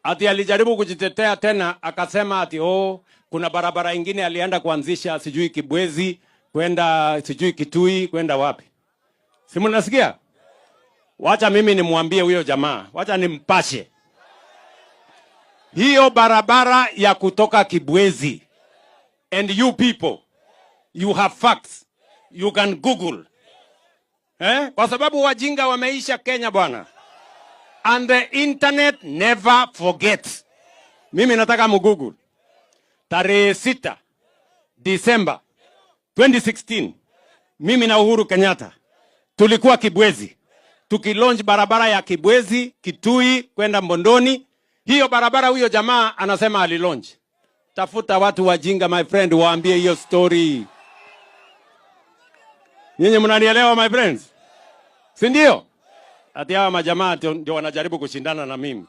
Ati alijaribu kujitetea tena, akasema ati oh, kuna barabara ingine alienda kuanzisha sijui Kibwezi kwenda sijui Kitui kwenda wapi. Si mnasikia? Wacha mimi nimwambie huyo jamaa, wacha nimpashe. Hiyo barabara ya kutoka Kibwezi, and you people, you have facts, you can Google. Eh? Kwa sababu wajinga wameisha Kenya, bwana. And the internet never forgets. Mimi nataka mgoogle. Tarehe 6 Disemba 2016, mimi na Uhuru Kenyatta tulikuwa Kibwezi tukilaunch barabara ya Kibwezi Kitui kwenda Mbondoni. Hiyo barabara huyo jamaa anasema alilaunch. Tafuta watu wajinga, my friend, waambie hiyo story. Nyinyi mnanielewa, my friends, si ndio? Ati hawa majamaa ndio wanajaribu kushindana na mimi.